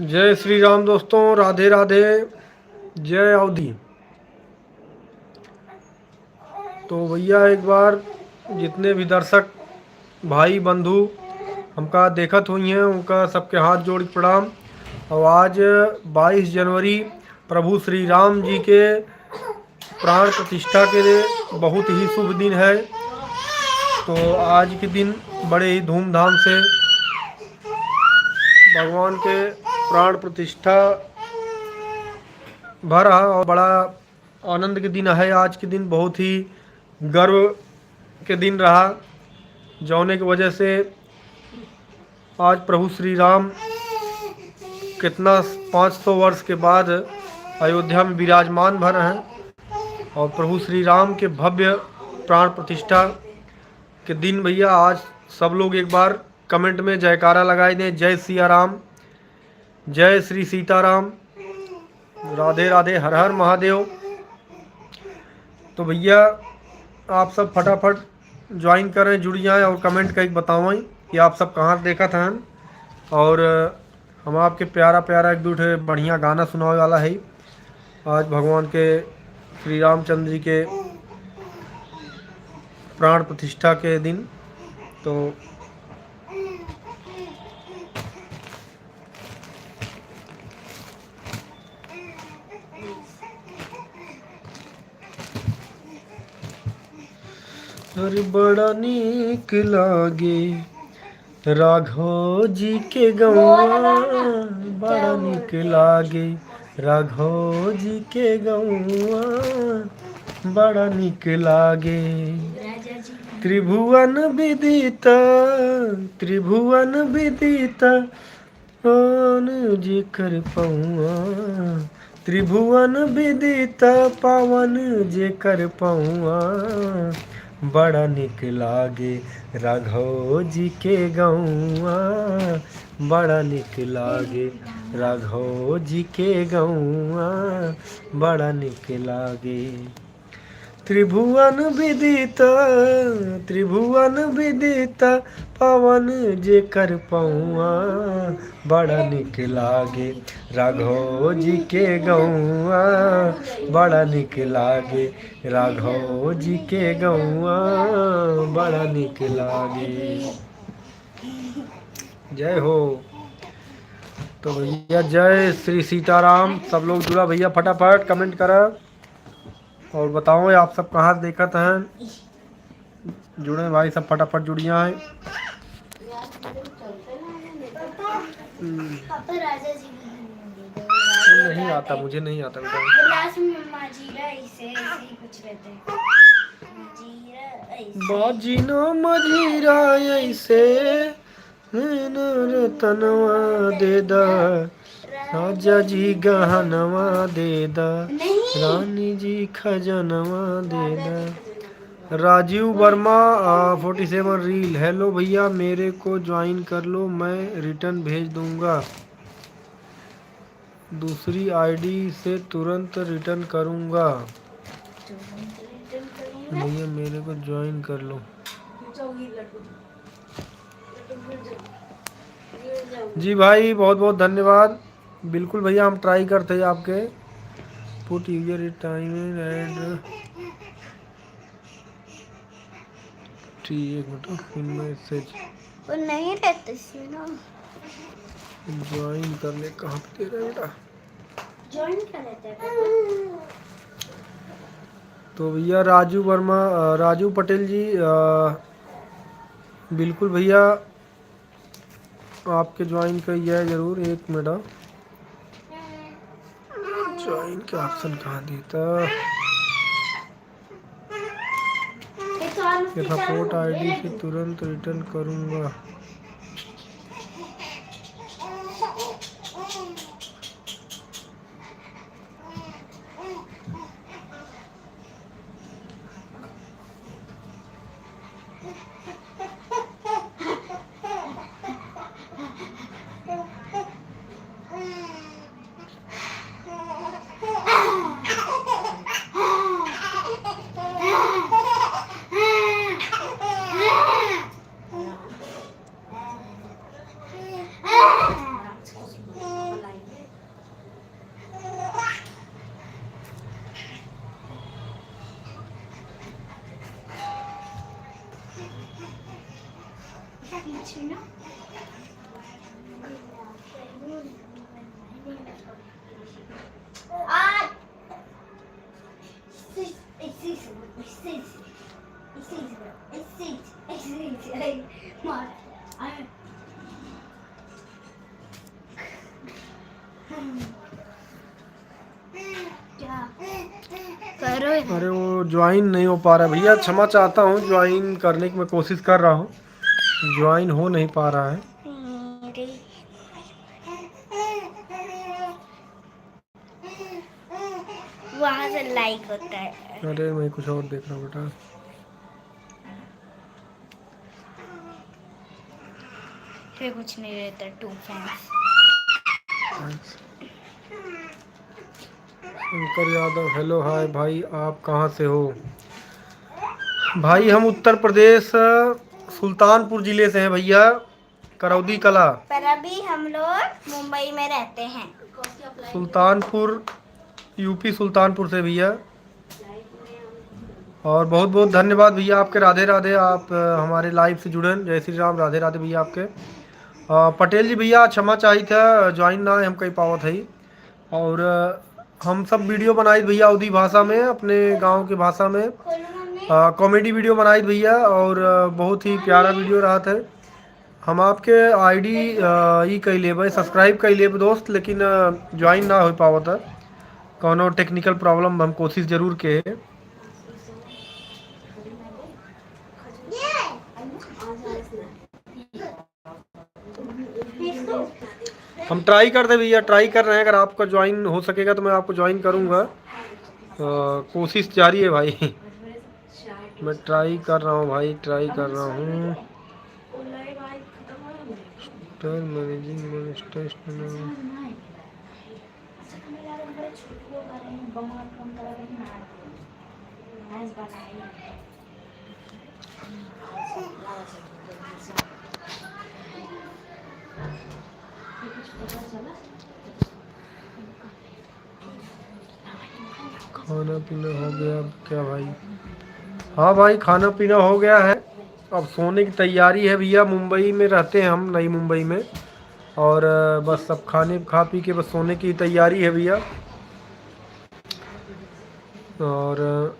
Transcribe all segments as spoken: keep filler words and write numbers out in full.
जय श्री राम दोस्तों, राधे राधे, जय अवधी। तो भैया, एक बार जितने भी दर्शक भाई बंधु हमका देखत हुई हैं, उनका सबके हाथ जोड़ के प्रणाम। और आज बाईस जनवरी प्रभु श्री राम जी के प्राण प्रतिष्ठा के लिए बहुत ही शुभ दिन है। तो आज के दिन बड़े ही धूमधाम से भगवान के प्राण प्रतिष्ठा भा रहा और बड़ा आनंद के दिन है। आज के दिन बहुत ही गर्व के दिन रहा, जौने के वजह से आज प्रभु श्री राम कितना पाँच सौ वर्ष के बाद अयोध्या में विराजमान भा रहे हैं। और प्रभु श्री राम के भव्य प्राण प्रतिष्ठा के दिन भैया, आज सब लोग एक बार comment में जयकारा लगाई दें, जय सिया राम, जय श्री सीताराम, राधे राधे, हर हर महादेव। तो भैया, आप सब फटाफट join करें, जुड़ जाएं और comment करके बतावें कि आप सब कहाँ से देखत हैं। और हम आपके प्यारा प्यारा एक दो ठे बढ़िया गाना सुनावे वाला है। आज भगवान के श्री रामचंद्र जी के प्राण प्रतिष्ठा के दिन, तो अरे बड़ा नीक लागे राघव जी के गौआ, बड़ा नीक लागे राघव जी के गौआ, बड़ा नीक लागे। त्रिभुवन विदित, त्रिभुवन विदित, पावन जेकर पौआ, त्रिभुवन विदित पावन जेकर पौआ, बड़ा नीक लागे राघव जी के गौआ, बड़ा नीक लागे राघव जी के गौआ, बड़ा नीक लागे। त्रिभुवन विदित, त्रिभुवन विदित, पावन जेकर पौआ, बड़ा नीक लागे राघव जी के गौआ, बड़ा नीक लागे राघव जी के गौआ, बड़ा नीक लागे। जय हो। तो भैया, जय श्री सीताराम। सब लोग जुड़ा भैया, फटाफट comment करा। और बताओ, आप सब कहाँ से देखत हैं? जुड़े भाई, सब फटाफट जुड़िया हैं। हम्म। पापा राजा जी भी नहीं आता, मुझे नहीं आता बेटा। वो last में माजीरा ऐसे, ऐसे ही कुछ रहते हैं। माजीरा ऐसे। बाजी ना मजीरा ऐसे, नैना रतनवा दे दा, राजा जी गहनवा दे दा, नहीं। रानी जी खजनवा दे दा। राजीव वर्मा, आ, forty seven reel, hello भैया, मेरे को join कर लो, मैं return भेज दूंगा। दूसरी आईडी से तुरंत रिटर्न करूँगा। भैया, मेरे को ज्वाइन कर लो। जी भाई, बहुत बहुत धन्यवाद। बिल्कुल भैया, हम ट्राई करते हैं आपके। Put user time and T, एक मिनट, इन मैसेज। वो नहीं रहते इसमें ना। ज्वाइन कर ले, कहाँ पे दे रहा है बेटा? ज्वाइन कर लेते हैं। तो भैया राजू वर्मा, अ, राजू पटेल जी, अ, बिल्कुल भैया, आपके ज्वाइन का यह जरूर, एक मिनट, ज्वाइन का ऑप्शन कहाँ देता? ये सपोर्ट आईडी से तुरंत रिटर्न करूँगा। क्या करो? अरे, वो ज्वाइन नहीं हो पा रहा भैया, क्षमा चाहता हूँ। ज्वाइन करने की मैं कोशिश कर रहा हूँ, ज्वाइन हो नहीं पा रहा है। मेरे वहाँ से लाइक होता है। अरे, मैं कुछ और देख रहा हूँ बेटा। फिर कुछ नहीं रहता, टू फैंस। शंकर यादव, हेलो, हाय भाई, आप कहाँ से हो? भाई, हम उत्तर प्रदेश, सुल्तानपुर जिले से हैं भैया, करौदी कला। पर अभी हम लोग मुंबई में रहते हैं। सुल्तानपुर, यूपी सुल्तानपुर से भैया। और बहुत बहुत धन्यवाद भैया आपके, राधे राधे। आप, अ, हमारे लाइव से जुड़े हैं। जय श्री राम, राधे राधे भैया आपके। अ, पटेल जी भैया, क्षमा चाहित है, ज्वाइन ना हम कई पावत है। और, अ, हम सब वीडियो बनाइत भैया अवधी भाषा में, अपने गाँव के भाषा में, अ, कॉमेडी वीडियो बनाइत भैया, और, अ, बहुत ही प्यारा वीडियो रहत है। हम आपके आईडी, अ, ई कइ लेबे, सब्सक्राइब कइ लेबे दोस्त, लेकिन, अ, ज्वाइन ना हो पावत है, कौनो टेक्निकल प्रॉब्लम। हम कोशिश जरूर के। हम ट्राई कर दे भैया, ट्राई कर रहे हैं, अगर आपका ज्वाइन हो सकेगा तो मैं आपको ज्वाइन करूँगा। अ, कोशिश जारी है भाई। मैं ट्राई कर रहा हूँ भाई, ट्राई कर रहा हूँ। Star managing monetise. खाना पीना हो गया अब क्या भाई? हाँ भाई, खाना पीना हो गया है, अब सोने की तैयारी है भैया। मुंबई में रहते हैं हम, नई मुंबई में, और, अ, बस अब खाने खा पी के बस सोने की तैयारी है भैया। और, अ,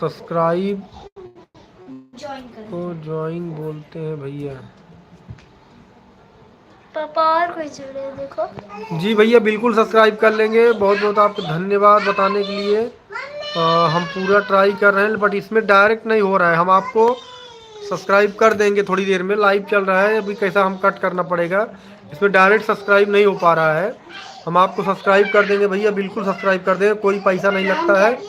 सब्सक्राइब को ज्वाइन बोलते हैं भैया। पापा और कोई जुड़े, देखो। जी भैया, बिल्कुल सब्सक्राइब कर लेंगे। बहुत बहुत आपको धन्यवाद बताने के लिए। अ, हम पूरा ट्राई कर रहे हैं, बट इसमें डायरेक्ट नहीं हो रहा है। हम आपको सब्सक्राइब कर देंगे थोड़ी देर में, लाइव चल रहा है अभी, कैसा हम कट करना पड़ेगा। इसमें डायरेक्ट सब्सक्राइब नहीं हो पा रहा है, हम आपको सब्सक्राइब कर देंगे भैया, बिल्कुल सब्सक्राइब कर देंगे, कोई पैसा नहीं लगता है।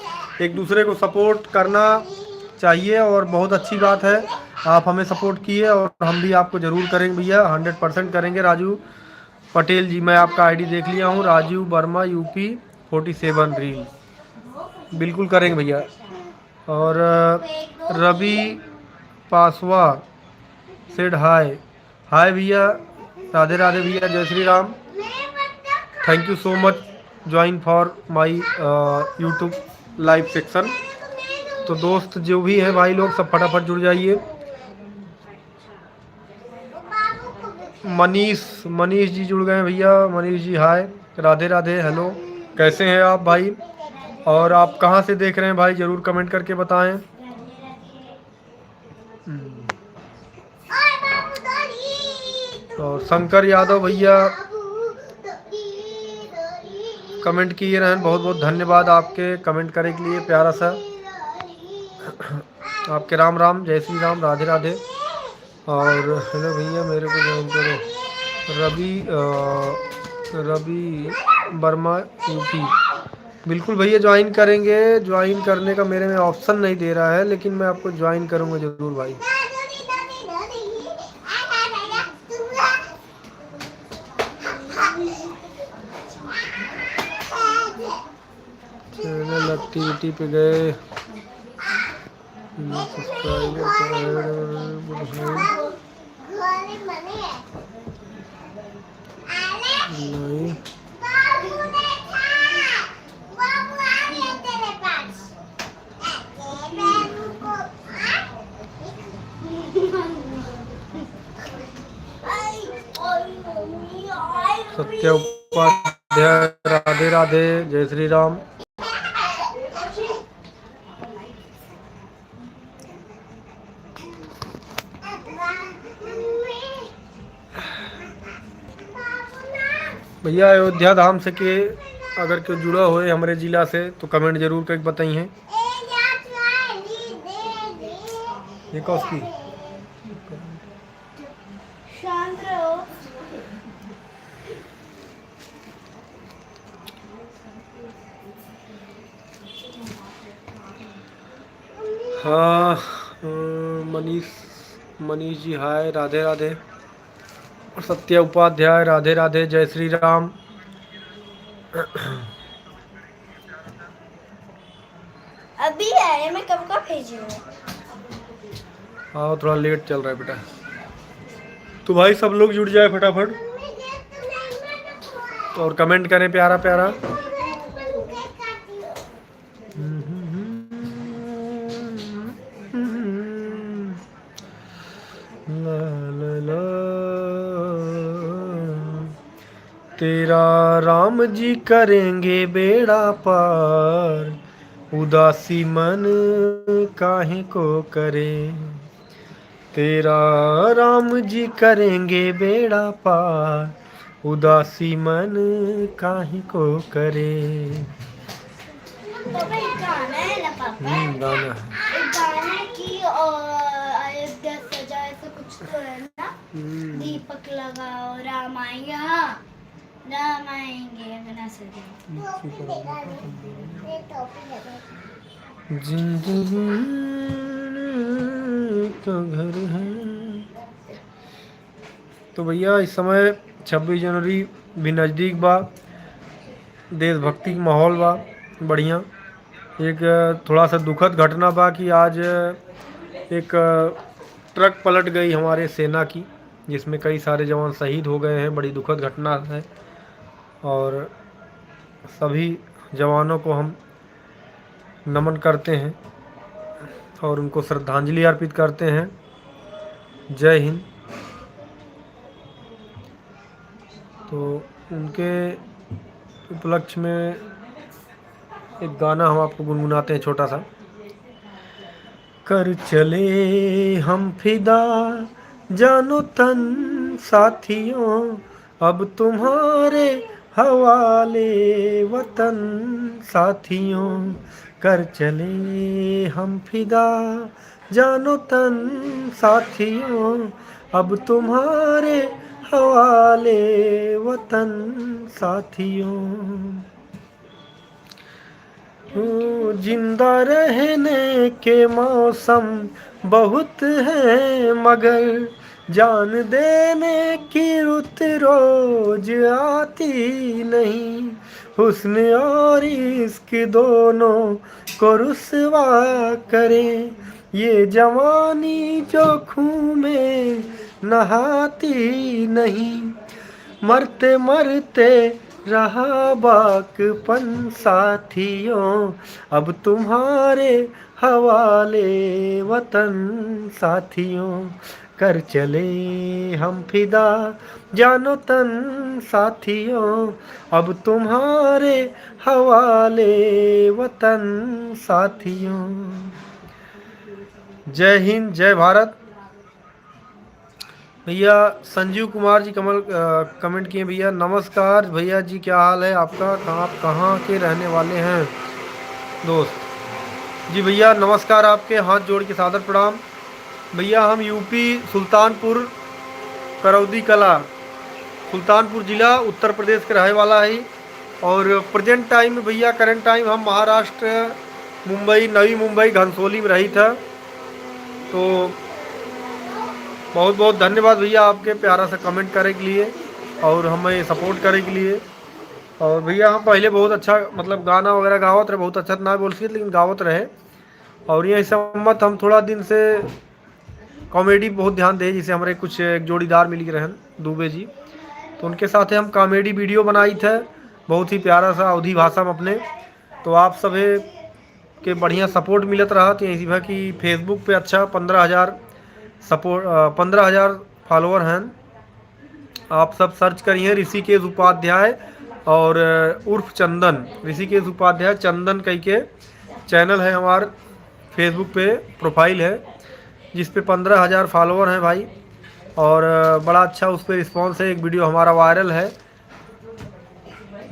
एक दूसरे को सपोर्ट करना चाहिए और बहुत अच्छी बात है, आप हमें सपोर्ट किए और हम भी आपको ज़रूर करेंगे भैया, हंड्रेड परसेंट करेंगे। राजू पटेल जी, मैं आपका आईडी देख लिया हूँ, Raju Verma UP forty seven reel, बिल्कुल करेंगे भैया। और, अ, रवि पासवा सेड हाय। हाय भैया, राधे राधे भैया, जय श्री Ram. Thank you so much join for my, a, YouTube live section। तो दोस्त जो भी हैं भाई लोग, सब फटाफट जुड़ जाइए। मनीष, मनीष जी जुड़ गए हैं भैया। मनीष जी हाय, राधे राधे, हेलो, कैसे हैं आप भाई? और आप कहाँ से देख रहे हैं भाई, ज़रूर कमेंट करके बताएं। हम्म। और शंकर यादव भैया कमेंट किए रहन, बहुत बहुत धन्यवाद आपके कमेंट करे के लिए प्यारा सा। आपके राम राम, जय श्री राम, राधे राधे। और हेलो भैया, मेरे को ज्वाइन करो, रवि, अ, रवि वर्मा यूपी। बिल्कुल भैया, ज्वाइन करेंगे। ज्वाइन करने का मेरे में ऑप्शन नहीं दे रहा है, लेकिन मैं आपको ज्वाइन करूँगा ज़रूर भाई। चैनल एक्टिविटी पे गए, सब्सक्राइबर का ऐड नहीं। सत्या उपाध्याय, राधे राधे, जय श्री राम। भैया, अयोध्या धाम से के अगर केहू जुड़ा होए हमरे जिला से, तो comment जरूर करके बताइए। ये कौस की? शांत रहो। हाँ, अ, मनीष, मनीष जी, हाय, राधे राधे। सत्या उपाध्याय, राधे राधे, जय श्री राम। अभी आए, मैं कब का भेजी हूँ। हाँ, थोड़ा late चल रहा है बेटा। तो भाई, सब लोग जुड़ जाए फटाफट और comment करें प्यारा प्यारा। ला, ला, ला। तेरा राम जी करेंगे बेड़ा पार, उदासी मन काहे को करे। तेरा राम जी करेंगे बेड़ा पार, उदासी मन काहे को करे। पापा, एक गाना है ना पापा? हम्म, गाना है। एक गाना है कि, अ, अयोध्या सजा, ऐसा कुछ तो है ना? हम्म। दीपक लगाओ, राम आएंगे, हाँ, राम आएंगे, अंगना सजाओ। जिंदगी का घर है। तो भैया, इस समय छब्बीस जनवरी भी नज़दीक बा, देशभक्ति के माहौल बा बढ़िया। एक थोड़ा सा दुखद घटना बा कि आज एक ट्रक पलट गई हमारे सेना की, जिसमें कई सारे जवान शहीद हो गए हैं। बड़ी दुखद घटना है और सभी जवानों को हम नमन करते हैं और उनको श्रद्धांजलि अर्पित करते हैं। जय हिंद। तो उनके उपलक्ष्य में एक गाना हम आपको गुनगुनाते हैं छोटा सा। कर चले हम फिदा जानो तन साथियों, अब तुम्हारे हवाले वतन साथियों। कर चले हम फिदा जानो तन साथियों, अब तुम्हारे हवाले वतन साथियों। ओ, जिंदा रहने के मौसम बहुत है, मगर जान देने की रुत रोज आती नहीं। हुस्न और इश्क दोनों को रुसवा करें, ये जवानी जो खून में नहाती नहीं। मरते मरते रहा बाकपन साथियों, अब तुम्हारे हवाले वतन साथियों। कर चले हम फिदा जानो तन साथियों, अब तुम्हारे हवाले वतन साथियों। जय हिंद, जय भारत। भैया संजीव कुमार जी कमल, अ, comment किए, भैया नमस्कार भैया जी, क्या हाल है आपका? कहाँ, आप कहाँ के रहने वाले हैं दोस्त? जी भैया नमस्कार, आपके हाथ जोड़ के सादर प्रणाम। भैया हम यूपी सुल्तानपुर करौदी कला, सुल्तानपुर जिला, उत्तर प्रदेश के रहे वाला है। और present time में भैया, current time हम महाराष्ट्र, मुंबई, नवी मुंबई, घनसोली में रही था। तो बहुत बहुत धन्यवाद भैया आपके प्यारा सा comment करे के लिए और हमें support करे के लिए। और भैया हम पहले बहुत अच्छा, मतलब, गाना वगैरह गावत रहे, बहुत अच्छा तो ना बोल सके लेकिन गावत रहे। और ये ऐसा मत, हम थोड़ा दिन से comedy बहुत ध्यान दे, जैसे हमारे कुछ एक जोड़ीदार मिल के रहन दुबे जी, तो उनके साथ हम comedy video बनाई थे, बहुत ही प्यारा सा अवधी भाषा में अपने। तो आप सभे के बढ़िया support मिलत रहा, तो यही बा कि Facebook पे अच्छा पन्द्रह हज़ार support, अ, पन्द्रह हज़ार follower हैं। आप सब सर्च करिए ऋषिकेश उपाध्याय और, अ, उर्फ चंदन, ऋषिकेश उपाध्याय चंदन कह के चैनल है हमार, फेसबुक पे प्रोफाइल है, जिस पे पन्द्रह हज़ार फॉलोअर हैं भाई। और, अ, बड़ा अच्छा उस पे रिस्पॉन्स है। एक वीडियो हमारा वायरल है,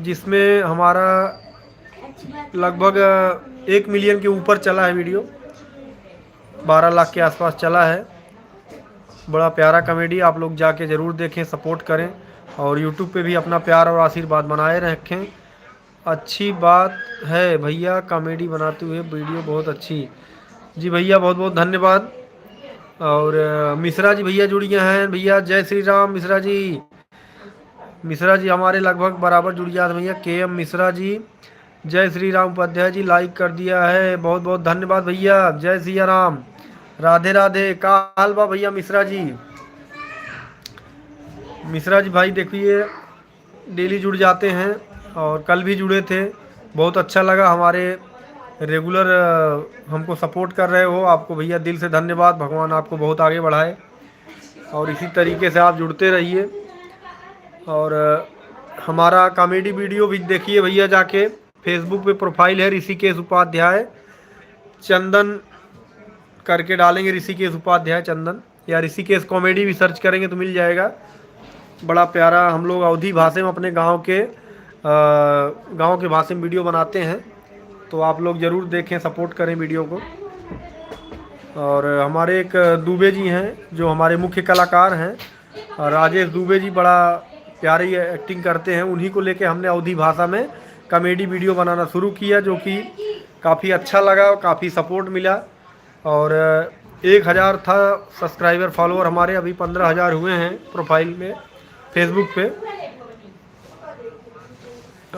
जिसमें हमारा लगभग, अ, एक मिलियन के ऊपर चला है वीडियो, बारह लाख के आसपास चला है। बड़ा प्यारा कॉमेडी, आप लोग जाके ज़रूर देखें, सपोर्ट करें और यूट्यूब पे भी अपना प्यार और आशीर्वाद बनाए रखें। अच्छी बात है भैया, कॉमेडी बनाते हुए वीडियो बहुत अच्छी। जी भैया, बहुत बहुत धन्यवाद। और, अ, मिश्रा जी भैया जुड़ गए हैं। भैया जय श्री राम मिश्रा जी। मिश्रा जी हमारे लगभग बराबर जुड़ गया था भैया। के एम मिश्रा जी, जय श्री राम उपाध्याय जी लाइक कर दिया है, बहुत बहुत धन्यवाद भैया। जय सिया राम, राधे राधे। का हाल बा भैया मिश्रा जी? मिश्रा जी भाई देखिए, डेली जुड़ जाते हैं और कल भी जुड़े थे, बहुत अच्छा लगा। हमारे रेगुलर, अ, हमको सपोर्ट कर रहे हो, आपको भैया दिल से धन्यवाद। भगवान आपको बहुत आगे बढ़ाए और इसी तरीके से आप जुड़ते रहिए। और, अ, हमारा कॉमेडी वीडियो भी देखिए भैया जाके, फेसबुक पे प्रोफाइल है ऋषिकेश उपाध्याय चंदन करके डालेंगे, ऋषिकेश उपाध्याय चंदन, या ऋषिकेश कॉमेडी भी सर्च करेंगे तो मिल जाएगा। बड़ा प्यारा, हम लोग अवधी भाषा में अपने गांव के, अ, गांव के भाषा में वीडियो बनाते हैं, तो आप लोग ज़रूर देखें, सपोर्ट करें वीडियो को। और हमारे एक दुबे जी हैं जो हमारे मुख्य कलाकार हैं, और राजेश दुबे जी बड़ा प्यारी एक्टिंग करते हैं, उन्हीं को लेके हमने अवधी भाषा में कॉमेडी वीडियो बनाना शुरू किया, जो कि काफ़ी अच्छा लगा और काफ़ी सपोर्ट मिला। और एक हज़ार था सब्सक्राइबर, फॉलोअर हमारे अभी पन्द्रह हज़ार हुए हैं प्रोफाइल में, फेसबुक पे।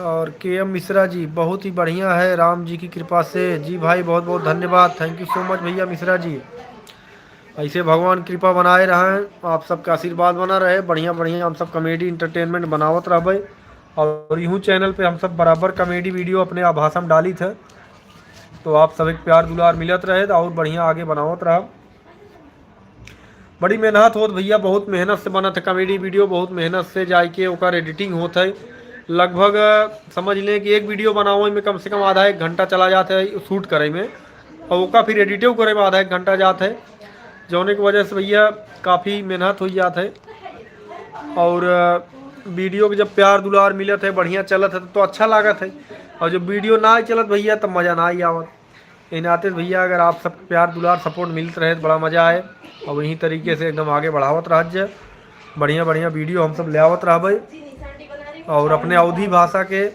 और के एम मिश्रा जी, बहुत ही बढ़िया है राम जी की कृपा से। जी भाई, बहुत बहुत धन्यवाद, thank you so much भैया मिश्रा जी। ऐसे भगवान कृपा बनाए रहें, आप सबका आशीर्वाद बना रहे, बढ़िया बढ़िया हम सब कॉमेडी एंटरटेनमेंट बनावत रहबे। और यूँ चैनल पे हम सब बराबर कॉमेडी वीडियो अपने भाषा में डाली थे, तो आप सब एक प्यार दुलार मिलत रहे तो और बढ़िया आगे बनावत रहा। बड़ी मेहनत होत भैया, बहुत मेहनत से बनत है कॉमेडी वीडियो, बहुत मेहनत से जाके ओकर एडिटिंग होत है। लगभग समझ लें कि एक वीडियो बनावे में कम से कम आधा एक घंटा चला जात है शूट करे में, और ओका फिर एडिटो करे में आधा एक घंटा जात है, जौने की वजह से भैया काफ़ी मेहनत हो जात है। और वीडियो के जब प्यार दुलार मिलत है, बढ़िया चलत है, तो अच्छा लागत है, और जब वीडियो ना चलत भैया, तब मज़ा ना ही आवत। ए नाते भैया, अगर आप सब प्यार दुलार सपोर्ट मिलत रहे तो बड़ा मज़ा आए, और इही तरीके से एकदम आगे बढ़ावत रहत जाए। बढ़िया बढ़िया वीडियो हम सब ले आवत रहबे, और अपने अवधी भाषा के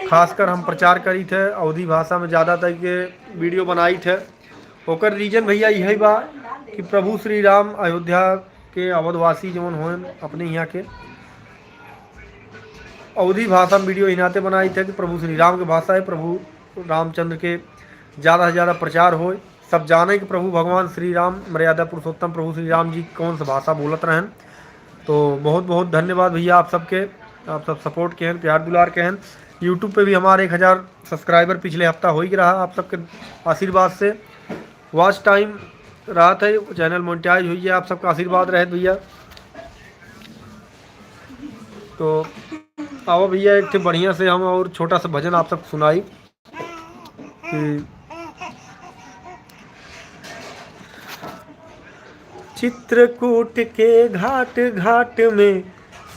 खासकर हम प्रचार करी थे, अवधी भाषा में ज़्यादातर के वीडियो बनाई थे। ओकर रीजन भैया यही बा कि प्रभु श्री राम अयोध्या के अवधवासी जौन होन अपने यहाँ के अवधी भाषा में वीडियो इही नाते बनाई थे कि प्रभु श्री राम के भाषा है, प्रभु रामचंद्र के ज़्यादा से ज़्यादा प्रचार होए, सब जाने कि प्रभु भगवान श्री राम, मर्यादा पुरुषोत्तम प्रभु श्री राम जी कौन सा भाषा बोलत रहन। तो बहुत बहुत धन्यवाद भैया आप सबके, आप सब सपोर्ट के हैं, प्यार दुलार के हैं। यूट्यूब पे भी हमारे एक हज़ार सब्सक्राइबर पिछले हफ्ता हो ही रहा आप सबके आशीर्वाद से। वॉच टाइम रहत है, चैनल मोनेटाइज हुई है, आप सबका आशीर्वाद रहे भैया। तो आओ भैया, एक ठे बढ़िया से हम और छोटा सा भजन आप सब सुनाई कि चित्रकूट के घाट घाट में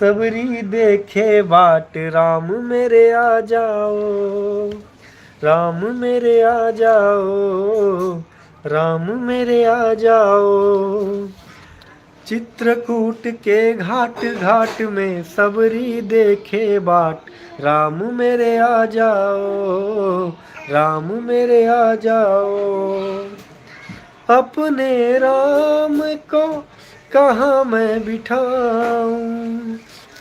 सबरी देखे बाट, राम मेरे आ जाओ, राम मेरे आ जाओ, राम मेरे आ जाओ। चित्रकूट के घाट घाट में सबरी देखे बाट, राम मेरे आ जाओ, राम मेरे आ जाओ। अपने राम को कहाँ मैं बिठाऊं,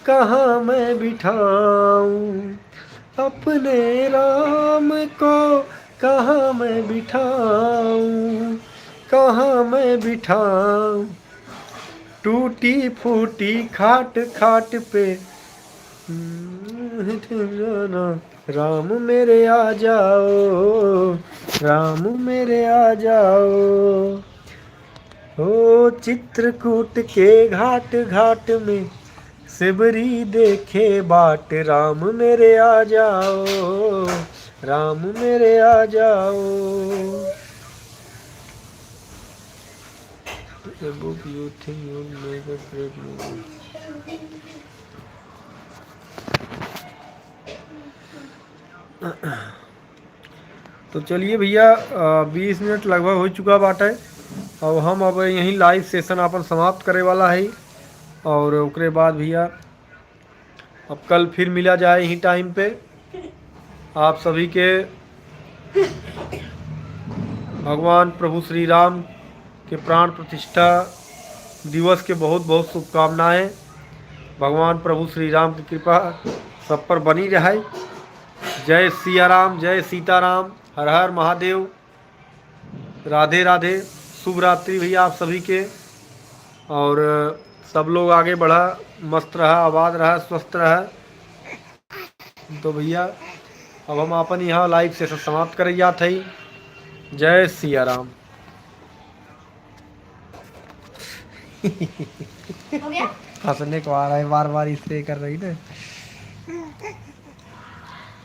कहाँ मैं बिठाऊं, अपने राम को कहाँ मैं बिठाऊं, कहाँ मैं बिठाऊं। टूटी फूटी खाट खाट पे, राम मेरे आ जाओ, राम मेरे आ जाओ। ओ चित्रकूट के घाट घाट में सेबरी देखे बाट राम मेरे आ जाओ, राम मेरे आ जाओ। A book you think you make a great movie। तो चलिए भैया, अ, बीस मिनट लगभग हो चुका बाटे। अब हम अब यहीं live session आपन समाप्त करे वाला है। और ओकरे बाद भैया, अब कल फिर मिला जाए यही time पे। आप सभी के भगवान प्रभु श्री राम के प्राण प्रतिष्ठा दिवस के बहुत बहुत शुभकामनाएं। भगवान प्रभु श्री राम की कृपा सब पर बनी रहे। जय सिया राम, जय सीताराम, हर हर महादेव, राधे राधे, शुभ रात्रि भैया आप सभी के। और सब लोग आगे बढ़ा, मस्त रहा, आबाद रहा, स्वस्थ रहा। तो भैया, अब हम आपन यहाँ live session समाप्त करे जात हई। जय सिया राम। हो गया? हंसने को आ रहा है, बार बार इससे कर रही ना।